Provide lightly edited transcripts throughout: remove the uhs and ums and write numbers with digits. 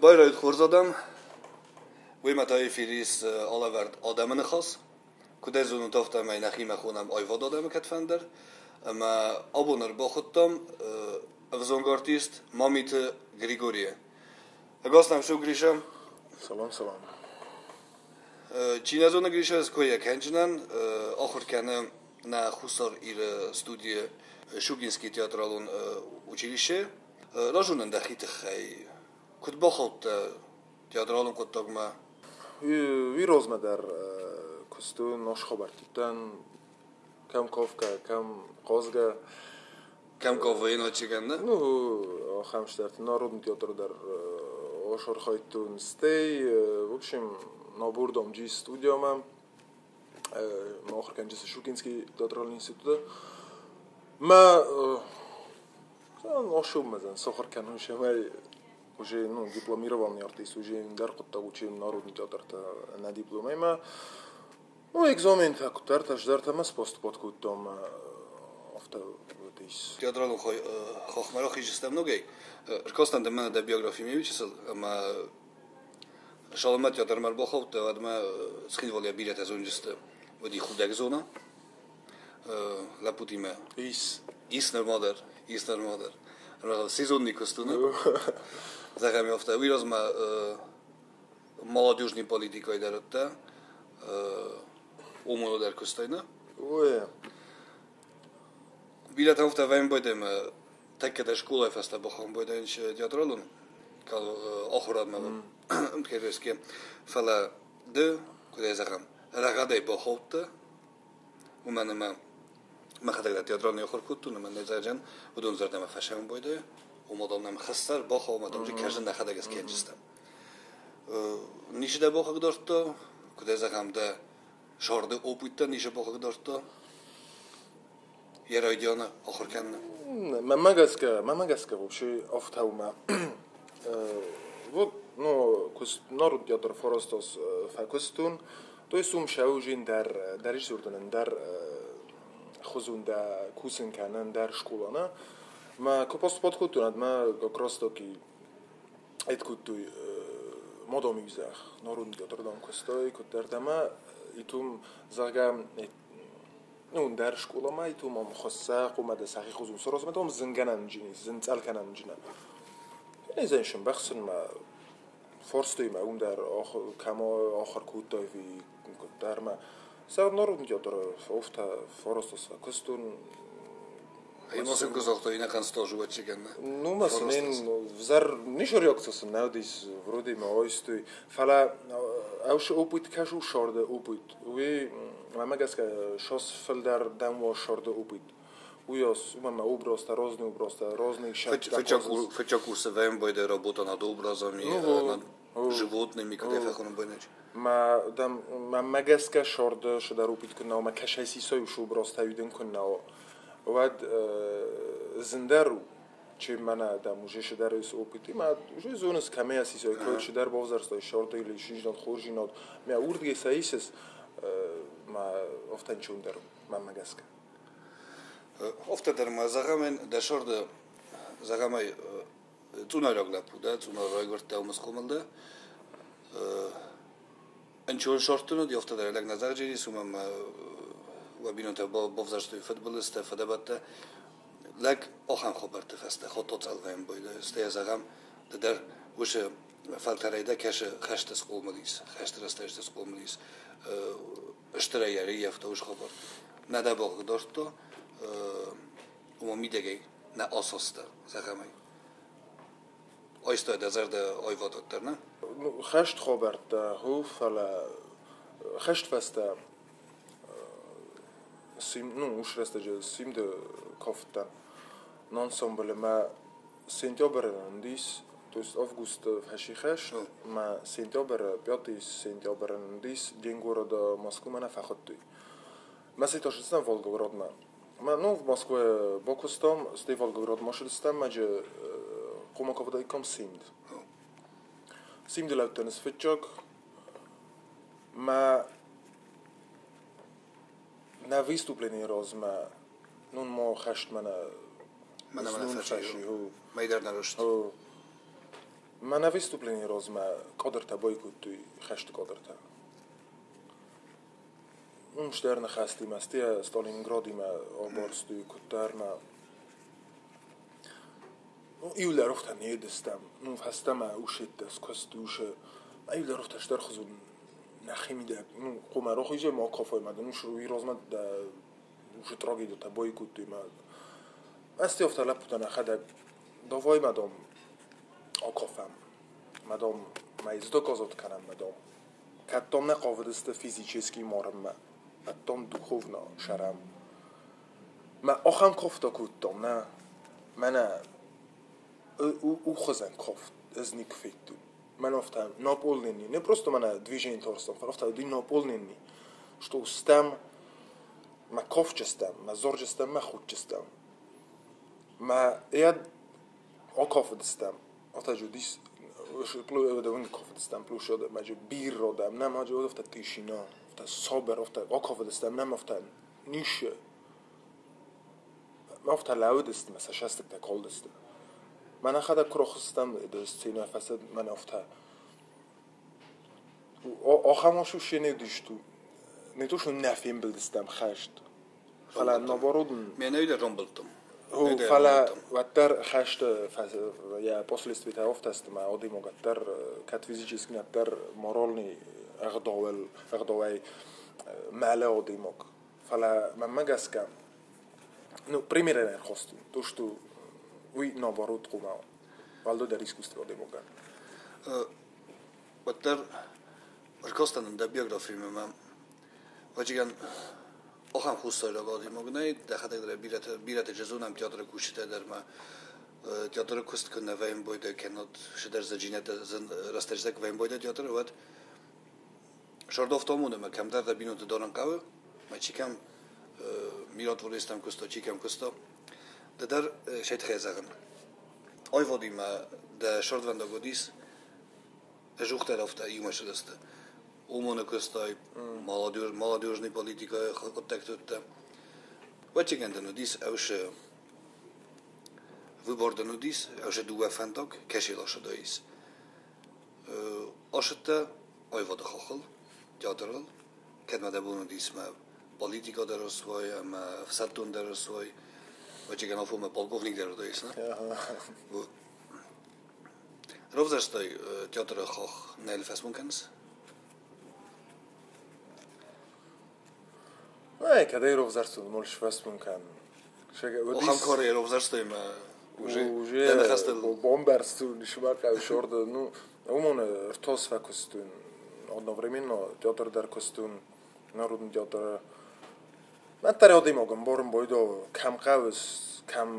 Байрайут хорз адӕм! Уемӕ та эфиры ис алӕвӕрд Адӕмы ныхас. Куыд ӕй зонут, афтӕмӕй нӕхимӕ хонӕм аивад адӕмы кӕдфӕндӕр. Ӕмӕ абон ӕрбахуыдтам ӕвзонг артист Мамиты Григорийы. Ӕгас нӕм цу, Гриша! Салам, салам. Чи нӕ зоны Гриша, скойӕ кӕнджынӕн, ахуыр кӕны нӕ Хуссар Иры студийы Шугинский театралон училище. Разонын дӕхи тыххӕй, куыд бахаудтӕ театралон хъуыддагмӕ? Уый розмӕ дӕр куыстон ног хабӕрттӕн, кӕм ковкӕ, кӕм хъозгӕ. Кӕм ковӕйы ночигӕн, нӕ? Ну, ахӕм стӕрты народный театр дӕр ошорхайдтон. Стӕй, в общем, набурдом джи студиямӕ, ахуыргӕнджыты Щукинский театралон институты. Мӕ Ошуммӕ сохор кӕнун семӕй уже, ну, дипломированный артист, уже ӕндӕр хъуыддаг у, чем народный театртӕ ӕнӕ дипломӕй. Ну, экзаментӕ куыддӕртӕ сдӕртӕ мӕ споступать кодтам, афтӕ вот ис. Театралон хохмӕ рахизыстӕм ногӕй. Ӕркастӕн дӕ мӕнӕ дӕ биографимӕ иучысыл, ӕмӕ Саламат театрмӕ ӕрбахаудта, уӕдмӕ Цхинвалӕй бирӕтӕ зонджысты. Уыди худӕг зона лӕппутимӕ. Ис. Ис нырма дӕр, ис нырма дӕр. Сезонный куыстуны. Зӕгъӕм, афтӕ уый размӕ молодежный политикӕй дӕр уыдтӕ, ОМОН-ы дӕр куыстай, нӕ? Ой. Бирӕтӕ афтӕ вӕййын байдайӕм, тӕккӕ дӕр скъолайы фӕстӕ бахауын байдайын театралон ахуырадмӕ МХРС-ке. Фӕлӕ ды, куыд ӕй зӕгъӕм, рӕгъӕдӕй бахаудтӕ, уымӕн ӕмӕ мӕхӕдӕг дӕр театралон ахуыр кодтон, ӕмӕ нӕ зӕрдӕн уыдон зӕрдӕмӕ фӕсӕуын байдайы. Уымӕ дам нӕм хӕссар бахауы, ӕмӕ дам кӕсын нӕхӕдӕг скӕнджыстӕм. Ницы дӕ бахъыгдардта, куыд ӕй зӕгъӕм, дӕ сӕрды опыттӕ ницы бахъыгдардта йӕ райдианы ахуыр кӕныны? Мӕнмӕ гӕсгӕ вообще афтӕ вот, ну, куыст народ театр форостос фӕкуыстон, то есть уым сӕужин дӕр дӕр исдзурдтон ӕндӕр хузун дӕ кусын кӕнӕ ӕндӕр школа, нӕ? Мӕ ку поступать кодтон, мӕ как раз таки эт кодтой мадам ивзӕх народный театрдан куыстой куыддӕр ӕмӕ итум, зӕгъгӕ, ну, ӕндӕр скъоламӕ итум ам хуыссӕ хъумӕ дӕ сӕхи хузун саразмӕ том зынгӕнӕнджын зынцъӕлкӕнӕнджын не знаю, бӕхсынмӕ форстой мӕ уым дӕр кӕм ахуыр кодтой куыддӕр мӕ сӕ народный театр офтӕ форостос куыстон. Аймасын куы инакан тоже уӕччыгӕн. Ну, масынен взар нишо реакция нӕ уыдис, вроде ма ойстой. Фӕлӕ ӕвшы опыт кӕшу шорды опыт. Уый мӕмӕ гӕсгӕ шос фылдӕр дӕм уа шорды опыт. Уйос, уымӕн образтӕ, разные образтӕ, разные Фыча курсы вэм бойде работа над образами, над животными, когда фӕхонын бойнеч. Ма дам мӕмӕ гӕсгӕ шорды шыдар опыт куыннӕ, ма кӕсай сисой ушы образтӕ уидын куыннӕ. Уӕд зындӕр у, чем мӕнӕ дам уже шыдар ис опыт. Ма уже зоныс кӕмӕй асисой, кой шыдар бавзӕрстой шорды или шинжнад хоржинад. Мӕ урдге саисыс ма офтанчундӕр мӕмӕ гӕсгӕ. Афтӕ дӕр ма зӕгъӕм, дӕ шорды зӕгъӕмӕй цъунайраг лӕппу дӕ, цъунар райгуырдтӕ уым схъомыл дӕ. Ӕнчон шорттын уыди, афтӕ дӕр лӕг нӕ зӕгъджерис, уымӕн ӕмӕ уӕ бинонтӕ бавзӕрстой фыдбылызтӕ, фыдӕбӕттӕ. Лӕг ахӕм хабӕртты фӕстӕ хотоцъӕлвӕйын байдайы, стӕй зӕгъӕм, ды дӕр уыцы фӕлтӕрӕй дӕ кӕсы хӕсты схъомыл ис, хӕсты рӕстӕджыты схъомыл ис, стырӕй ӕрыййӕфта уыцы хабар. Нӕ дӕ бахъыгдардта, уымӕ мидӕгӕй нӕ асаста, зӕгъӕм ӕй. Айста дӕ зӕрдӕ аивадад дӕр, нӕ? Хӕст хабӕрттӕ, ху, фӕлӕ хӕст фӕстӕ ну, уыцы рӕстӕджы симды кафттӕн ансамблы мӕ сентябры ндис, то есть августы фӕсихӕст, мӕ сентябры, 5 сентябры ндис День города Москвы нӕ фӕхуыдтой. Мӕ сайташыцтӕм Волгоградмӕ. Мӕ, ну, в Москве бакуыстам, стӕй Волгоградмӕ ссыдыстӕм, мӕджы хъуымӕ кафтаиккам симд. Симды лӕудтӕн фыццаг. Мӕ нӕ выступление размӕ, нун мо хӕст мӕнӕ Мӕнӕ фӕши. Мӕйдӕр нӕ рыст. Мӕнӕ выступленийы размӕ кадртӕ байкодтой, хӕсты кадртӕ. Уым стӕр ныхӕстимӕ, стӕй Сталинградимӕ абарстой, куыддӕр мӕ ну, иулӕр уфтӕ не дыстӕм, ну, фӕстӕмӕ ушеттӕ скуысты ушы, иулӕр уфтӕ стӕр хызун нӕхимидӕг, ну, хъуымӕ рохизе ма кафой ма, ну, уый размӕ дӕ ушы трагедитӕ байкодтой ма. Ezt уфтӕ лӕппутӕ нӕхӕдӕг, давай ма дам акафӕм, ма дам, ма доказать кӕнӕм, ма дам. Кӕд дам нӕ хъавыдысты физически марынмӕ, кӕд дам духовно сӕрӕм. Мӕ ахӕм кафт акодтам, нӕ, мӕнӕ ухуызӕн кафт ӕз никуы федтон. Мӕн афтӕ наполненный, не просто мӕнӕ движение торстам, фӕлӕ афтӕ уыди наполненный, что стӕм, мӕ кафджыстӕм, мӕ зарджыстӕм, мӕ худджыстӕм. Мӕ йӕ акафыдыстӕм, афтӕ уыдис, кафыдыстӕм, плюс мӕ бирра дӕм, нӕ ма афтӕ тишина, афтӕ сабыр, афтӕ акафыдыстӕм, нӕм афтӕ нишы. Афтӕ лӕууыдысты, мӕ сӕ сӕстыгтӕ калдысты. Мӕ нӕхӕдӕг куы рахызтыстӕм сценӕ фӕцыд, мӕнӕ афтӕ. Ахӕм ощущение уыдис, не то что нӕ фембӕлдыстӕм хӕст, фӕлӕ наоборот. Мӕнӕ дӕр рамбылдтам. Фӕлӕ уӕддӕр хӕсты йӕ последствийтӕ афтӕ сты, мӕ адӕймаг уӕддӕр кӕд физически уӕддӕр моральный ӕгъдауыл ӕгъдауӕй мӕлы адӕймаг. Фӕлӕ мӕнмӕ гӕсгӕ, ну, примерӕн ӕрхастон, то, что уый наоборот хъуамӕ уӕлдайдӕр искусство адӕймагӕн. Уӕддӕр ӕркастӕн дӕ биографимӕ мӕ ӕвӕццӕгӕн ахӕм хуссайраг адӕймаг нӕй, дӕхӕдӕг дӕр бирӕтӕ бирӕтӕ зонӕм театры кусджытӕ дӕр ма театры куыст куы нӕ вӕййын бойдӕ кӕнӕд цыдӕр зӕджинӕтӕ рӕстӕджытӕ куы вӕййын бойдӕ театры, уӕд сӕрдофтом ӕмӕ кӕмдӕр дӕ бинонты дарын хъӕуы, мӕ чи кӕм миротворецтӕм куыста, чи кӕм куыста, ды дӕр сӕ тыххӕй зӕгъын. Аивадимӕ дӕ сӕрдвӕндаг уыдис, ӕдзухдӕр афтӕ иумӕ цыдысты. Омоны куыстай, молодежный политикӕйы хъуыддӕгты уыдтӕ. Ӕвӕццӕгӕн дын уыдис ӕвсы выбор дын уыдис, ӕвсы дыууӕ фӕндаг, кӕсы ласыдаис. Ашыдтӕ аивады хаххыл, театрыл, кӕд ма дӕ бон уыдис мӕ политика дӕр ӕрцуай ӕмӕ ӕфсӕддон дӕр ӕрцуай, ӕвӕццӕгӕн афонмӕ полковник дӕр уыдаис, нӕ? Равзӕрстай театры хахх, нӕ фӕсмон кӕныс? Ай, кӕдӕй равзӕрстон, мол сфӕсмон кӕнын. Ахӕм карьерӕ равзӕрстай мӕ уже дӕ ныхӕстыл бамбӕрстон, сымахӕй сорды, ну, уымон ӕртос фӕкуыстон, одновременно театр дӕр куыстон, народный театры. Мӕттӕр адӕймагӕн барын байдо, кӕм хъӕуыс, кӕм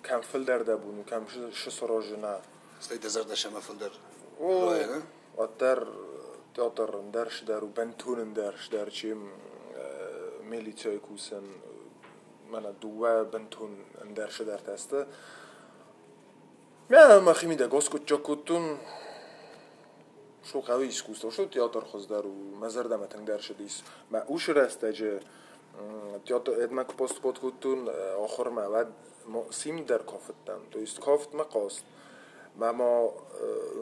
кӕм фылдӕр дӕ бон, кӕм сысаразына. Стӕй дӕ зӕрдӕ сӕмӕ фылдӕр райы, Уӕддӕр театр ӕндӕр сдӕр у, бынтон ӕндӕр сдӕр, чем милицийы кусын, мӕнӕ дыууӕ бынтон ӕндӕр сыдӕртӕ сты. Мӕ мӕхимидӕг аскъуыддзаг кодтон, что хъӕуы искусство, что театр хуыздӕр у, мӕ зӕрдӕмӕ тынгдӕр сыдис. Мӕ уыцы рӕстӕджы театр мӕ куы поступать кодтон ахуырмӕ, уӕд симд дӕр кафыдтӕн, то есть кафт мӕ хъазт. Мӕ ма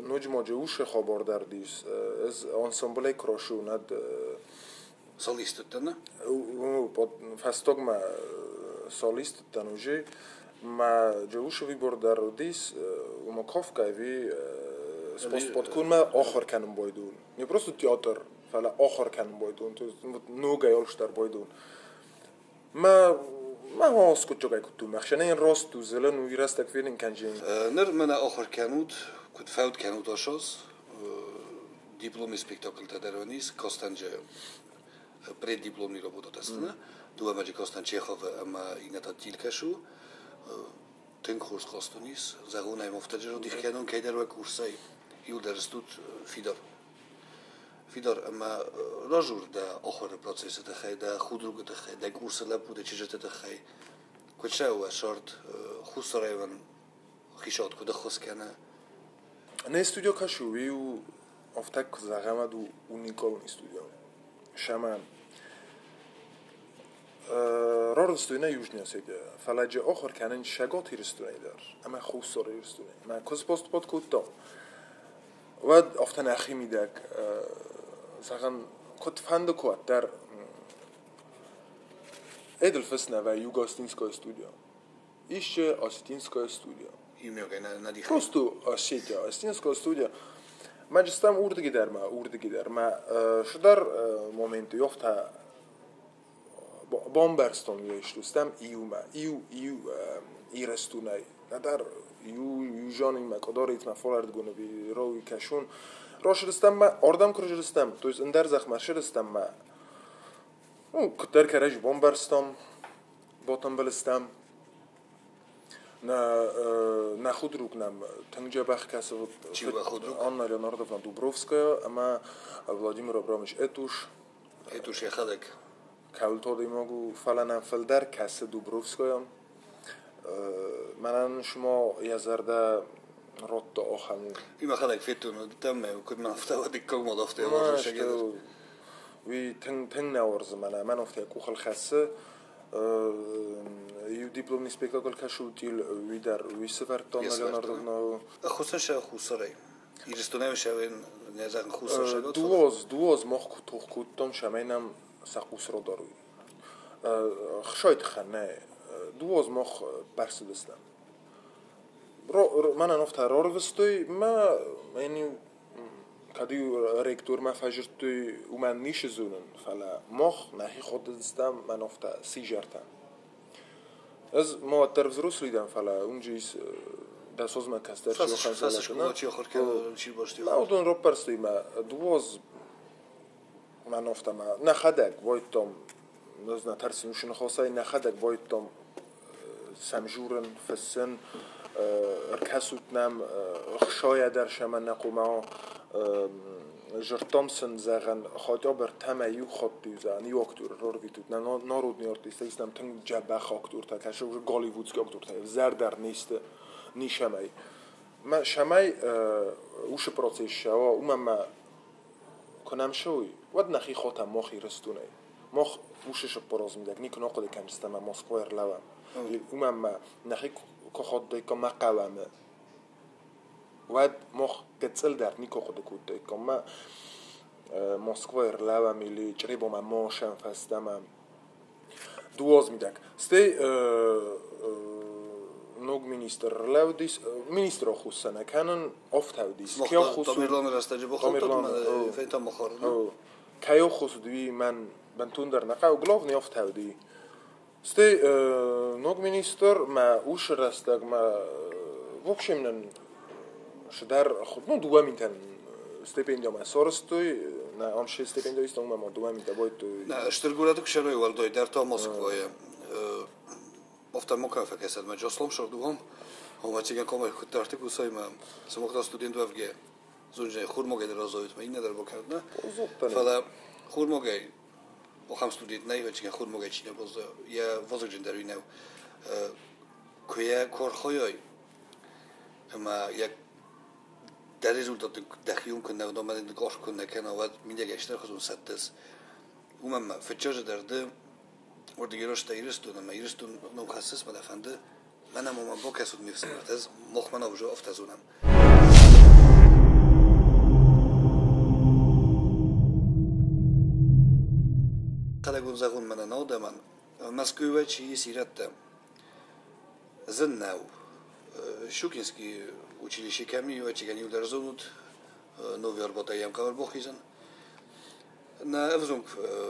ноджы ма уыцы хабар дӕр уыдис, ӕз ансамблӕй куы рацӕуын, уӕд Солист уыдтӕн, нӕ? Фӕстагмӕ солист уыдтӕн уже. Мӕ уыцы выбор дӕр уыдис, уымӕ кафгӕ ӕви поступать кодтон ахуыр кӕнын байдон. Не просто театр, фӕлӕ ахуыр кӕнын байдон, то есть ногӕй алцыдӕр байдон. Мӕ мӕ аскъуыддзагӕй кодтон мӕхсӕнӕн раст у, зылын уый рӕстӕг фенын кӕнджын. Ныр мӕнӕ ахуыр кӕнут, куыд фӕуд кӕнут ашаз, дипломный спектакльтӕ дӕр уын ис, кастӕнджы преддипломный работа сты, дыууӕ мӕджы кастӕн Чеховы ӕмӕ иннӕ та Тилкӕшу. Тынг хорз каст уын ис, зӕгъон ӕм афтӕ дих кӕнон, кӕйдӕр уӕ курсӕй иуылдӕр стут фидар. Фидар ӕмӕ разур дӕ ахуыры процессы тыххӕй, дӕ худругы тыххӕй, дӕ курсы лӕппуты чызджыты тыххӕй. Куыд сӕ уӕ сӕрд Хуссарӕйвӕн хицауад куыд ӕххуыс кӕны? Не студио кӕсы, уый у афтӕ куы зӕгъӕм, уӕд у уникалон студио. Сӕмӕ рарвыстой нӕ Южный Осетия, фӕлӕ джы ахуыр кӕнын Цӕгат Ирыстонӕй дӕр ӕмӕ Хуссар Ирыстонӕй. Мӕ куыдз поступать кодта. Уӕд афтӕ нӕхимидӕг зӕгъӕн, куыд фӕнды куы уӕддӕр Эдельфыснӕвӕ Юго-Осетинская студия. Ищи Осетинская студия. Просто Осетия, Осетинская студия. Маджистам урдыги дӕр ма, урдыги дӕр ма шудар моменты ёфта бомбӕрстон ёиштустам иумӕ, иу иу ирӕстунӕй. Надар иу южонимӕ къодоритмӕ фолардгунови роуи кӕсун. Рошырыстам ма, ордам кружырыстам, то есть ӕндӕр зӕхмӕ шырыстам ма. Ну, куыддӕр кӕрӕдзи бомбӕрстам, ботамбылыстам. На худрук нам тынг дзӕбӕх кӕсы Чи уӕ худрук? Анна Леонардовна Дубровская ӕмӕ Владимир Абрамович Этуш. Этуш йӕхӕдӕг. Кӕуылты адӕймаг у, фӕлӕ нӕм фылдӕр кӕсы Дубровская. Мӕнӕн шума йӕ зӕрдӕ радта ахӕм у. Уый мӕхӕдӕг федтон, уыдтӕн мӕ, куыд мӕ афтӕ уӕдиккаг мад афтӕ уарзы сӕгӕдӕр. Уый тынг тынг нӕ уарзы мӕнӕ, мӕн афтӕ йӕ къухыл хӕцы. Иу дипломный спектакль кӕсут, уый дӕр уый сывӕрдта Леонардовна. Хуссар сӕ хуссарӕй. Ирыстонӕй сӕ не зӕгъын хуссар сӕ Дуоз мах тох кодтам, цӕмӕй нӕм сӕ хъус радарой. Хсайы тыххӕн нӕ, дуоз мах бӕрцыдыстӕм. Мӕнӕн афтӕ рарвыстой, мӕ ӕниу кӕд-иу ректормӕ фӕзырдтой, уымӕн ницы зонын, фӕлӕ мах нӕхи ходдзыстӕм мӕн афтӕ сизӕртӕ. Ӕз ма уӕддӕр взрослый дӕн, фӕлӕ уынджы ис дӕсозмӕ кӕстӕр чи Уыдон раппӕрстой мӕ дуоз мӕн афтӕ мӕ нӕхӕдӕг вайдтам, ӕз нӕ тӕрсын уышы ныхасӕй, нӕхӕдӕг вайдтам сӕм журын, фыссын, ӕркӕсут нӕм, хсайӕ дӕр сӕмӕ нӕ хъуамӕ жырдтам сын зӕгъӕн, хотя бы ӕртӕмӕ иу хатт иу зӕгъӕн, иу актер рарвитут, нӕ народный артист, ис нӕм тынг дзӕбӕх актертӕ, кӕсы уже голливудский актертӕ, ӕвзӕрдӕр не сты нисӕмӕй. Мӕ сӕмӕй уышы процесс сӕуа, уымӕн мӕ куы нӕм сӕуой, уӕд нӕхи хотӕм мах Ирыстонӕй. Мах уышы сыппор азы мидӕг никуы нӕ хъуыды кӕндзыстӕм ӕмӕ Москвайы ӕрлӕууӕм. Уымӕн мӕ нӕхи куы ходтаиккам мӕ хъӕуӕмы, уӕд мах гыццыл дӕр никуы хъуыды кодтаиккам. Мӕ Москвайы ӕрлӕууӕм или Чъребомӕ машӕм фӕстӕмӕ. Дуоз мидӕг. Стӕй ног министр ӕрлӕудис, министр оххуссӕ нӕ кӕнын, афтӕ уыдис. Тамерланы рӕстӕджы бахаудтат, фентам махар. Кӕй оххуыс уыд, уый мӕн бынтондӕр нӕ хъӕуы, главный афтӕ уыди. Стӕй ног министр мӕ усы рӕстӕг мӕ в общем нын цыдӕр, ну, дыууӕ минтӕн стипендиамӕ сарӕзтой, нӕ ам се стипендиа истам, ӕмӕ дыууӕ минтӕ байдтой. Нӕ, стыр горӕты куы сӕрой уӕлдай дӕр та Москвайы. Афтӕ ма кӕй фӕкӕсӕд мӕ Джослом сырдугом, ома циган комай куыддӕрты кусай мӕ сымах студент уӕвгӕ зонджынӕй хурмогӕй дӕр разоют, мӕ иннӕ дӕр бакӕнут, фӕлӕ хурмогӕй ахӕм студент нӕй, вӕччиген хурмогӕй чи нӕ базза, йӕ вазыгджындӕр уый нӕу. Куы йӕ куы архайай, ӕмӕ йӕ дӕ результат дӕхион куы нӕ, мӕ дын куы нӕ кӕна, уӕд миндӕгӕй стыр хуызон цӕттӕс. Уымӕн мӕ фыццаджы дӕр ды уырдыги рӕзтӕ Ирыстон ӕмӕ Ирыстон ном хӕссыс, мӕ дӕ фӕнды, мӕнӕ мӕ бакӕсут ме фсымӕртӕ, ӕз махмӕ нӕ уже афтӕ зонӕм. Хӕдӕгон зӕгъун мӕнӕ нал дӕмӕн, Мӕскуйы чи ис ирӕттӕ, зын нӕу. Щукинский училище кӕм и, ӕвӕццӕгӕн иу дӕр зонут, Новый Арбатӕй йӕм хъӕбӕр бахизӕн. Нӕ ӕвзонг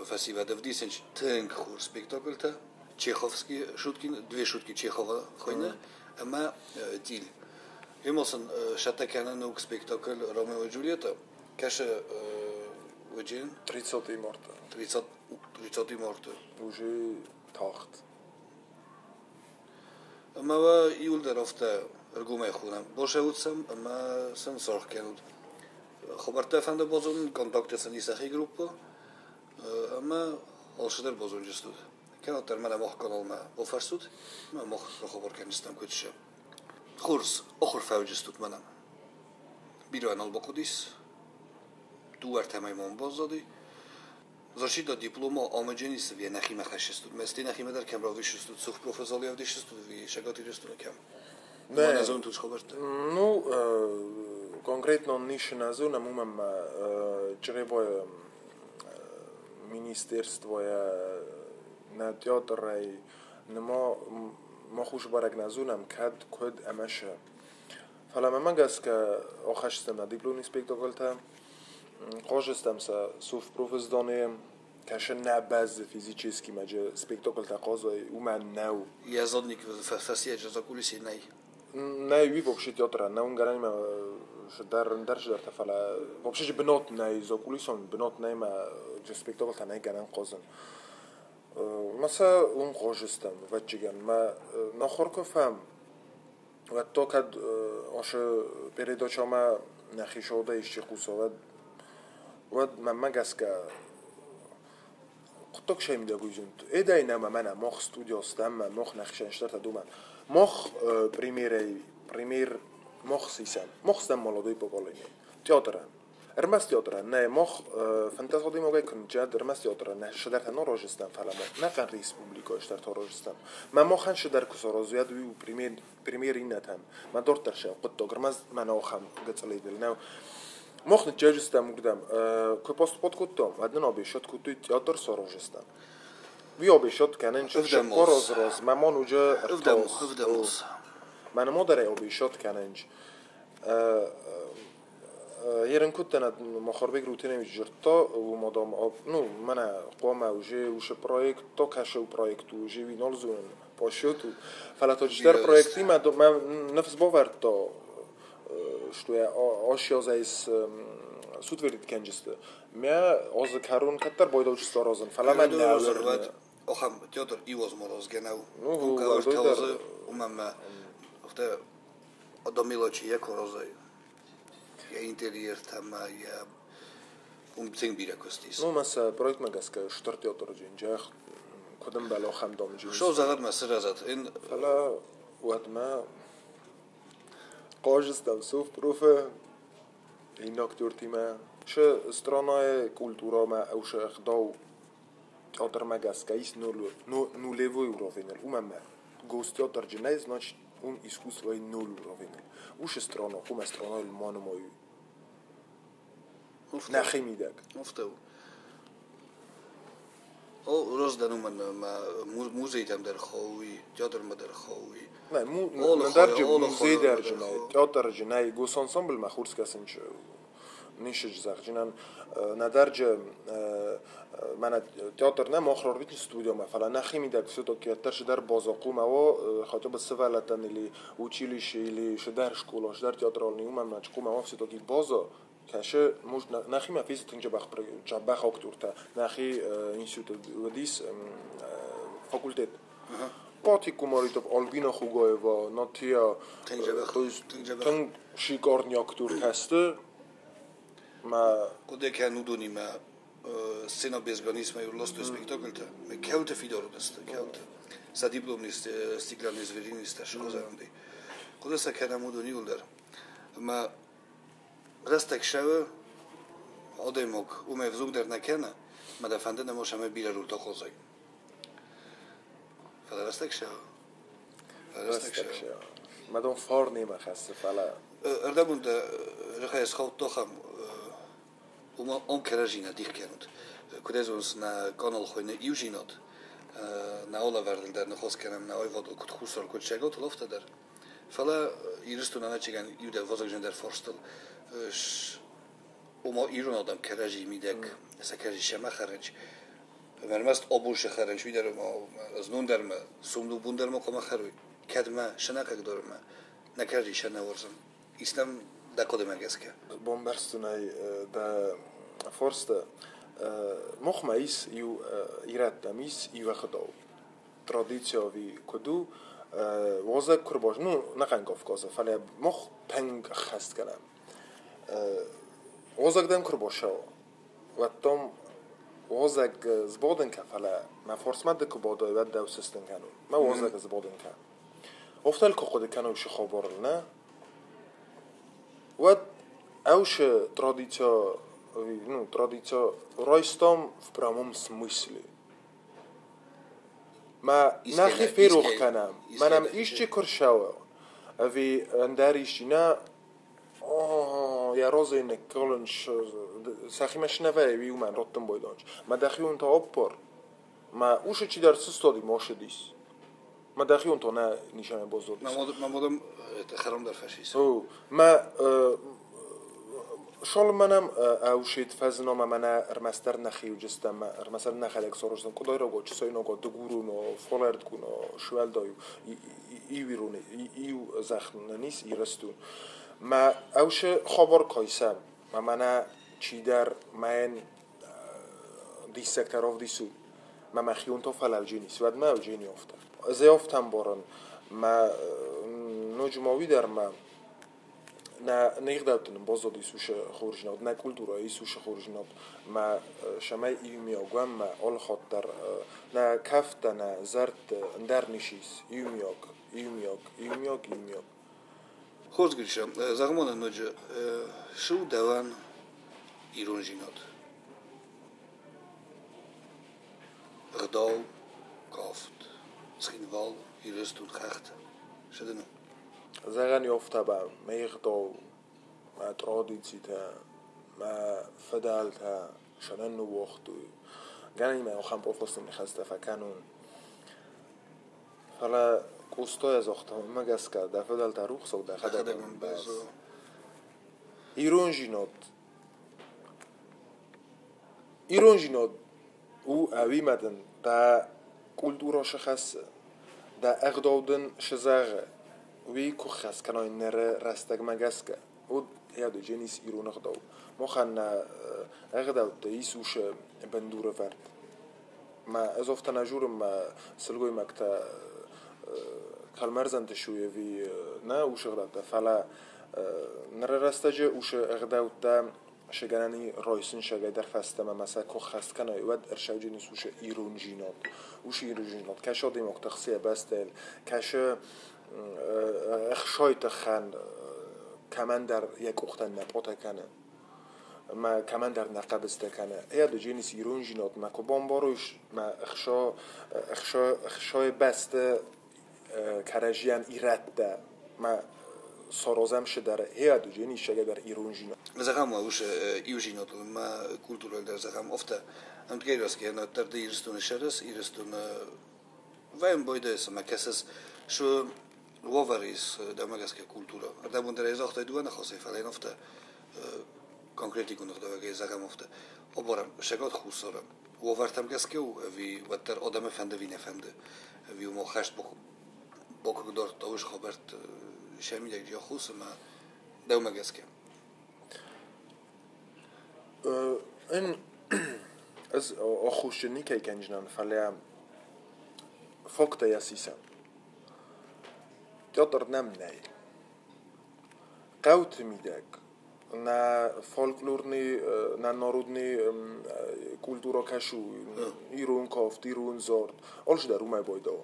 фӕсивӕд ӕвдисынц тынг хорз спектакльтӕ. Чеховский шутки, две шутки Чехова хуыйны, ӕмӕ Тиль. Ема сын сӕттӕ кӕны ног спектакль Ромео и Джульетта. Кӕсы уыджын? 30 марта. 30 марта. Уже тагъд. Ӕмӕ уӕ иуылдӕр афтӕ ӕргомӕй хонӕм. Босӕут сӕм ӕмӕ сын саргъ кӕнут. Хабӕрттӕ фӕнды базонын, контакттӕ сын ис сӕхи группа, ӕмӕ алцыдӕр базонджыстут. Кӕнӕддӕр мӕнӕ мах каналмӕ бафӕрсут, ӕмӕ мах рахабар кӕндзыстӕм куыд сӕ. Хорз, ахуыр фӕуджыстут мӕнӕн. Бирӕ нал бахъуыдис, дыууӕ-ӕртӕ мӕй мӕм баззади. Защита диплома амаджени сыве нӕхимӕ хӕссыстут. Мӕсти нӕхимӕ дӕр кӕм равдисыстут, цух профессор ӕвдисыстут, ӕви Цӕгат Ирыстоны кӕм? Нӕ, зонут хабӕрттӕ? Ну, Конкретно нишна зона мумам чревое министерство на театрай нема махуш бараг назунам кад код амаша. Фала мамагаска охашстам на дипломный спектакльта қожестам са суфпрофездане каша на баз физически маҷа спектакльта қозой уман нау. Я зодник фасиеджа за кулиси най. Най ви вообще театра на унгаранима дар дар дар фала вообще бнот най за кулисон бнот най ма спектакльта най ганан қозан. Маса ун қожестам вачиган ма нахоркофам ва то кад оша передачама нахишода ишчи қусовад вад мамагаска құтток шаймда гүйзүнт эдайнама мана мох студиостам мох нахишанштарта думан мох премьерей премьер мох сисам мохстам молодой поколение театран ερμას театран не мох фантазоди могай кунҷад ερμас театран не шадарта норожестам фаламо нақан республика иштарта рожестам ма мохан шадар кусорозуяд уи премьер премьеринатан ма дортарша құтток ερμас мана охам гацалидел нау мохны ჯეჯესტამ უგდამ ქ პოსტ პოდკუტო ადნ ობიშოთ კუტი театр სოროჟესტამ ვი ობიშოთ კანენ შკოროზროზ მამონ უჯ ევდემოს მან მოდერე ობიშოთ კანენჯ ерен куттана мохорбек рутиневич журто умодом ну мана қома уже уше проект то каше у проекту уже ви нолзун по счету фала то ждер проект има нефс боварто что я ошиоза из сутверит кенджесте ме оз карун каттар бойдовч сторозен фала мен не охам театр ивоз мороз генау ну каоз умам офте одомилочи екорозой я интерьер там я умцинг биракостис ну мас проект магаска штор театр жинжах кодам бало хам дом жин шо загад ма сразат ин фала вадма қожестам суф пруфе инактюртима ше страна культура ма ауше хдау театр магаска ис нулевой уровень умама гос театр жинай значит он искусство и ноль уровень уше страна кума страна мой нахимидак уфтау о роздануман ма музей там дер хоуи театр ма дер хоуи не му дарҷ музей дарҷ най театр ж най гос ансамбл ма хурскасинч нишж захжинан надарҷ мана театр на мохрор бит студия ма фала нахимидак всё-таки аттарш дар бозоқу маво хотя бы сывалатан или училище или шдар школа шдар театральный уман мачқу маво всё-таки бозо каше муж нахи ма физ тинг жабах жабах октурта нахи институт дис факультет пати кумаритов Альбина Хугаева Натия тинг шикарный актюртасты ма кудека нудуни ма сцена без границ ма юрлосто спектакльта ме келте фидородест келте са дипломни стеклянный звериниста шкозаранди кудеса кена мудуни улдар ма растек шаве одемок уме взугдер накена ма да фанде намошаме бирарул тохозай фала растек шаве растек шаве мадон форни ма хассе фала эрдабунда рехаес хаут тохам ума он керажина дихкенут кудезунс на канал хойне иужинот на ола вердел на хоскенем на ойвод куд хусор куд шегот лофтадер фала ирсту на начиган иуде возогжендер форстел ума ирунодам керажи мидек сакажи шема харенч вермаст обуше харенч видер знундерме сумду бундерме кома харуй кедме шенакак дорме накажи шена ворзам истам дакодемагеске бомберстунай да форсте мохма ис иу ираттам ис ивахдау традициави куду воза курбож ну нақан Кавказа фале мох танг хаст калам возагдам курбошао ваттом возаг збоденка фале ма форсмад кубодой вад давсистен кану ма возаг збоденка офтал коход кану шихоборлна вад ауше традиция ну традиция ройстом в прямом смысле ма нахи ферух канам манам ишчи куршао ави андаришина Я розыйны кылынч сахимашнаве иумӕн роттын бойдонч. Ма дӕхион та оппор. Ма ушы чидӕр сыстоди мошедис. Ма дӕхион то нӕ нишане боздодис. Ма модом это хӕрам дӕр фӕсис. О, ма шолманам аушит фӕзно ма мӕнӕ ӕрмӕстдӕр нӕхиуджыстӕм, ӕрмӕстдӕр нӕхӕдӕг сорождам къудайрого, чысойного, дыгуруно, фолӕрдгуно, шуӕлдаю, иуируни, иу зӕхнанис ирыстун. Ма аушы хабар кайсам, ма мӕнӕ чидӕр мӕн диссӕгтӕ равдису, ма мӕхион то фӕлӕвджинис, уӕд ма ӕвджини офта. Зе офтам борон, ма ноджы ма уый дӕр ма на нигъдӕутты нын баззадис уышы хорздзинад, нӕ культурӕйы ис уышы хорздзинад, ма сӕмӕй иумиаг уӕм, ма алыхатт дӕр нӕ кӕфтӕ, нӕ зӕрдты ӕндӕр ничи ис, иумиаг, иумиаг, иумиаг, иумиаг. Хорз, Гриша, зӕгъ-ма нын ноджы, цы у дӕуӕн ирондзинад? Ӕгъдау, кафт, Цхинвал, Ирыстон, хӕхтӕ. Цы дын у? Зӕгъӕн ёфтӕбӕл ме гъдау, мӕ традицитӕ, мӕ фыдӕлтӕ сӕнӕн ныууагътой. Гӕнӕн имӕ ахӕм пафосны ныхӕстӕ фӕкӕнон. Фӕлӕ Къостайӕ загъта, уымӕ гӕсгӕ дӕ фыдӕлтӕ рухсаг, дӕхӕдӕг мын бӕзз. Ирондзинад. Ирондзинад у ӕви ма дын дӕ культурӕ схӕссы, дӕ ӕгъдау дын сзӕгъы, уый куы ххӕст кӕнай ныры рӕстӕгмӕ гӕсгӕ, уӕд ӕдыджы ис ирон ӕгъдау. Махӕн нӕ ӕгъдӕуттӕ ис уыцы бындурӕвӕрд. Мӕ ӕз афтӕ нӕ журын, мӕ сылгоймӕгтӕ кӕлмӕрзӕнты суй ӕви нӕ уыцы ӕгъдӕуттӕ, фӕлӕ ныры рӕстӕджы уыцы ӕгъдӕуттӕ сӕгӕнӕни райсын сӕгӕй дӕр фӕстӕмӕ ма сӕ куы ххӕст кӕнай, уӕд ӕрсӕуджын ис уыцы ирондзинад. Уыцы ирондзинад кӕсы адӕймӕгты хсӕ бӕстӕйыл, кӕсы ӕхсайты хӕн кӕмӕндӕр йӕ къухтӕн нӕ пъотӕ кӕны, ма кӕмӕндӕр нӕ хъӕбыстӕ кӕны. Ӕдыджын ис ирондзинад, ма куы бамбарой, ма ӕхсайы бӕсты кӕрӕдзийӕн ирӕттӕ, ма саразӕм сыдӕр ӕдыджын ис сӕгӕдӕр ирондзинад. Зӕгъӕм, уышы иудзинадыл ма культурӕйыл дӕр зӕгъӕм, афтӕ ӕмткӕй гӕсгӕ дӕр ды Ирыстоны сӕрыс, Ирыстоны вӕйм бойдӕс ӕмӕ кӕсыс, шы уавӕр ис дӕумӕ гӕсгӕ культурӕ. Ӕрдӕбон дӕр ӕй загътай дыууӕ ныхасӕй, фӕлӕ йын афтӕ конкретикон ӕгъдауӕй зӕгъӕм афтӕ. Абарӕм, Сӕгат Хуссары уавӕртӕм гӕсгӕ у, ӕви уӕддӕр адӕмы фӕнды ӕви нӕ фӕнды, ӕви уымӕ хӕст бакуыгдардта уышы хабӕртты сӕ мидӕг джахус ӕмӕ дӕумӕ гӕсгӕ. Ын ӕз аххосджын никӕй кӕнджынӕн, фӕлӕ факттӕ йӕ сисӕм. Театр нӕм нӕй. Хъӕуты мидӕг нӕ фольклорный, нӕ народный культурӕ кӕсы ирон кафт, ирон зард, алчидӕр уымӕй байдауы.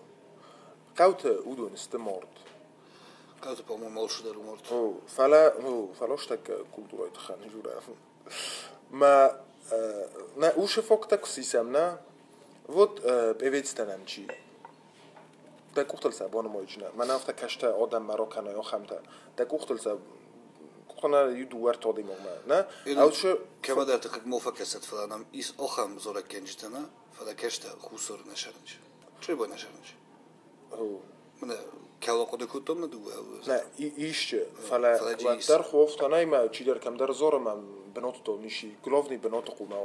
Хъӕуты уыдон сты мард. Хъӕуты, по-моему, алчидӕр у мард. О, фӕлӕ, фӕлӕ стӕккӕ культурӕйы тыххӕн журӕ. Ма нӕ уышы факттӕ куы сисӕм, нӕ, вот певецтӕ нӕм чи. Дӕ къухтыл сӕ банымайджынӕ. Мӕнӕ афтӕ кӕстӕ адӕммӕ ракӕнай ахӕмтӕ. Дӕ къухтыл сӕ къухына иу дыууӕ ӕртӕ адӕймагмӕ, нӕ? Алчы Кӕмӕдӕрты хъыг мо фӕкӕсӕд, фӕлӕ нӕм ис ахӕм зарӕггӕнджытӕ, нӕ, фӕлӕ кӕстӕ Хуссары нӕ сӕрынч. Чъибой нӕ сӕрынч. Мӕнӕ кӕуыл хъуыды кодтон нӕ дыууӕ. Нӕ, исчи, фӕлӕ уӕддӕр хуофтанӕй ма чидӕр кӕмдӕр зора ма бынаты ничи, главный бынаты хъумӕ.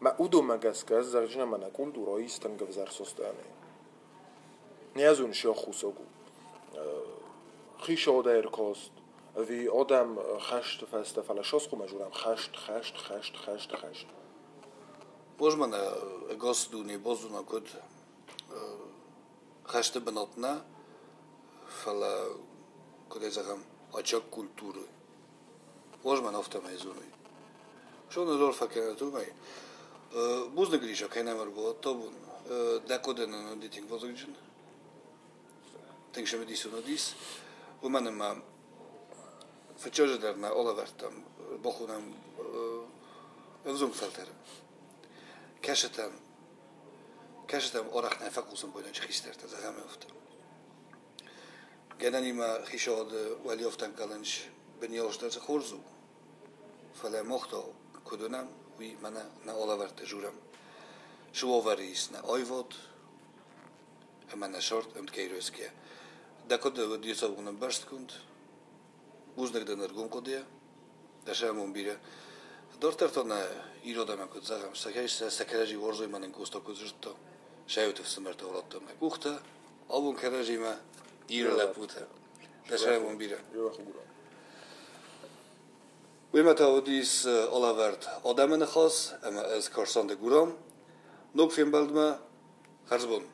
Мӕ уыдонмӕ гӕсгӕ ӕз зӕгъджынӕн мӕнӕ культурӕ ис тынг ӕвзӕр состояние. Не зон се ӕххуысаг у. Хицауад ӕркаст, ӕви адӕм хӕсты фӕстӕ, фӕлӕ сасхъумӕ журам хӕст, хӕст, хӕст, хӕст, хӕст. Боз мӕнӕ ӕгас дуне базона куыд хӕсты бынат нӕ, фӕлӕ куыд ӕй зӕгъӕм, очаг культуры. Боз мӕн афтӕмӕй зоной. Соны зор фӕкӕнӕт уымӕй. Бузныг, Гриша, кӕй нӕм ӕрбалӕдтӕ абон. Дӕ хъуыды нын уыди тынг вазыгджын. Тынг цымыдисон уыдис. Уымӕн ӕмӕ фыццаджы дӕр нӕ алӕвӕрдтам, бахонӕм ӕвзонг фӕлтӕры. Кӕсытӕм, кӕсытӕм арӕх нӕ фӕхъусын бойнӕджы хистӕртӕ, зӕгъӕм афтӕ. Гӕнӕнимӕ хицауады уӕлиӕфтӕн кӕлынц бынйӕлстӕ хорз у, фӕлӕ мах та куыд уынӕм, уый мӕнӕ нӕ алӕвӕрдты дзурӕм. Цы уавӕры ис нӕ аивад ӕмӕ нӕ сӕрд ӕмткӕй райсгӕ. Дӕ хъуыды уыд йе ӕмбӕрстгонд. Бузныг дын ӕргом хъуыдыйӕ. Дӕ сӕрмон бирӕ. Дарддӕр та нӕ иродӕмӕ куыд зӕгъӕм, сӕ кӕрӕдзи уарзой мӕнӕн Къоста куыд зыдта, сӕ ӕфсымӕртӕ радтам нӕ къухтӕ, абон кӕрӕдзимӕ Иры лӕппутӕ. Дӕ сӕрмон бирӕ. Уыимӕ та уыдис алӕвӕрд Адӕмы ныхас ӕмӕ ӕз Карсанты Гурам. Ног фембӕлдмӕ хӕрзбон!